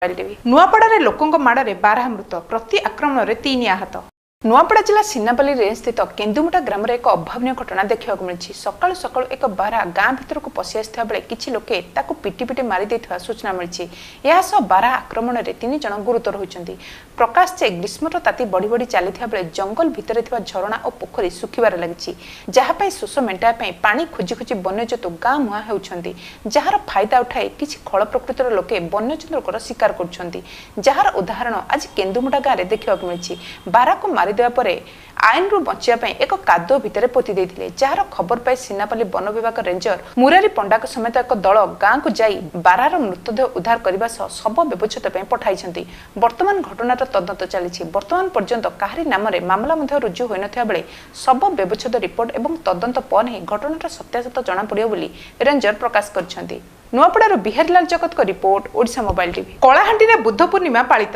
TV. ନୂଆପଡ଼ାରେ ଲୋକଙ୍କ ମାଡ଼ରେ ବାରହା ମୃତ, ପ୍ରତି ଆକ୍ରମଣରେ 3 ଆହତ। ନୂଆପଡ଼ା ଜିଲ୍ଲା ସିନାପାଲି ରେଞ୍ଜ ସ୍ଥିତ କେନ୍ଦୁମୁଟା ଗ୍ରାମରେ ଏକ ଅଭାବନୀୟ ଘଟଣା ଦେଖିବାକୁ ମିଳିଛି। ସକାଳୁ ସକାଳୁ ଏକ ବାରହା ଗାଁ ଭିତରକୁ ପଶି ଆସିଥିବା ବେଳେ କିଛି ଲୋକେ ତାକୁ ପିଟି ପିଟି ମାରି ଦେଇଥିବା ସୂଚନା ମିଳିଛି। ଏହା ସହ ବାରହା ଆକ୍ରମଣରେ 3 ଜଣ ଗୁରୁତର ହୋଇଛନ୍ତି। ପ୍ରକାଶ ଯେ ଗ୍ରୀଷ୍ମର ତାତି ବଢି ବଢି ଚାଲିଥିବା ବେଳେ ଜଙ୍ଗଲ ଭିତରେ ଥିବା ଝରଣା ଓ ପୋଖରୀ ଶୁଖିବାରେ ଲାଗିଛି, ଯାହା ପାଇଁ ଶୋଷ ମେଣ୍ଟାଇବା ପାଇଁ ପାଣି ଖୋଜି ଖୋଜି ବନ୍ୟଜନ୍ତୁ ଗାଁ ମୁହାଁ ହେଉଛନ୍ତି। ଯାହାର ଫାଇଦା ଉଠାଇ କିଛି ଖଳ ପ୍ରକୃତିର ଲୋକେ ବନ୍ୟଜନ୍ତୁଙ୍କର ଶିକାର କରୁଛନ୍ତି, ଯାହାର ଉଦାହରଣ ଆଜି କେନ୍ଦୁମୁଣ୍ଡା ଗାଁରେ ଦେଖିବାକୁ ମିଳିଛି। ବାରାକୁ ମାରିଦେବା ପରେ ଆଇନରୁ ବଞ୍ଚିବା ପାଇଁ ଏକ କାଦୁଅ ଭିତରେ ପୋତି ଦେଇଥିଲେ, ଯାହାର ଖବର ପାଇ ସିନାପାଲି ବନ ବିଭାଗ ରେଞ୍ଜର ମୁରାରୀ ପଣ୍ଡାଙ୍କ ସମେତ ଏକ ଦଳ ଗାଁକୁ ଯାଇ ବାରାର ମୃତଦେହ ଉଦ୍ଧାର କରିବା ସହ ଶବ ବ୍ୟବଚ୍ଛେଦ ପାଇଁ ପଠାଇଛନ୍ତି। ବର୍ତ୍ତମାନ ଘଟଣାର ତଦନ୍ତ ଚାଲିଛି। ବର୍ତ୍ତମାନ ପର୍ଯ୍ୟନ୍ତ କାହାରି ନାମରେ ମାମଲା ମଧ୍ୟ ରୁଜୁ ହୋଇନଥିବା ବେଳେ ଶବ ବ୍ୟବଚ୍ଛେଦ ରିପୋର୍ଟ ଏବଂ ତଦନ୍ତ ପରେ ହିଁ ଘଟଣାର ସତ୍ୟାସତ୍ୟ ଜଣାପଡ଼ିବ ବୋଲି ରେଞ୍ଜର ପ୍ରକାଶ କରିଛନ୍ତି। ନୂଆପଡ଼ାରୁ ବିହାରୀଲାଲ ଜଗତଙ୍କ ରିପୋର୍ଟ, ଓଡ଼ିଶା ମୋବାଇଲ ଟିଭି। କଳାହାଣ୍ଡିରେ ବୁଦ୍ଧ ପୂର୍ଣ୍ଣିମା ପାଳିତ।